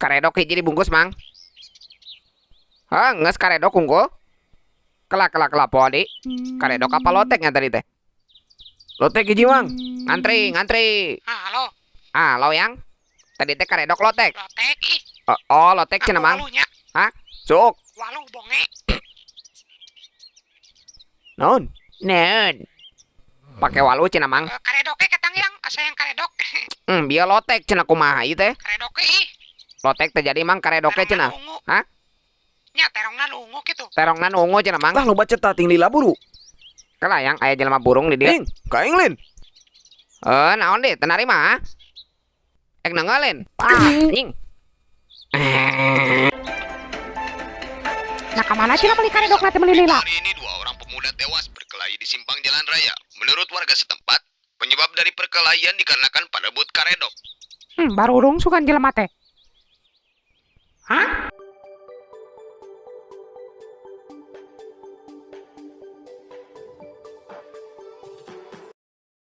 Karedok hiji dibungkus, Mang. Hah, geus karedok unggul. Kela kela kela poho di. Karedok apa loteknya tadi teh? Lotek hiji, Mang. Ngantri, ngantri. Halo. Ah, lo yang. Tadi teh karedok lotek. Lotek ih. Oh, oh lotek cenah, Mang. Waluhnya. Hah? Cuk. Waluh bonge. Naon? Naon? Pake waluh cenah, Mang. Karedoke ketang yang asa yang karedok. Biar lotek cenah kumaha ieu teh? Karedoke ih. Lotek teh jadi, Mang, karedoke cenah. Terongna ungu. Hah? Nya terongna nu ungu kitu. Terongna nu ungu cenah, Mang. Lah loba cetating lila buru. Kela yang aya jelema burung di dieu. Ing, ka aing lin. Eh, naon deh, teu narima? Ek nenggalin. Ah, anjing. Nah kamana cenah meuli karedok teh meuli lila? Hari ini dua orang pemuda tewas berkelahi di simpang jalan raya. Menurut warga setempat, penyebab dari perkelahian dikarenakan parebut karedok. Barurung sugan jelema teh.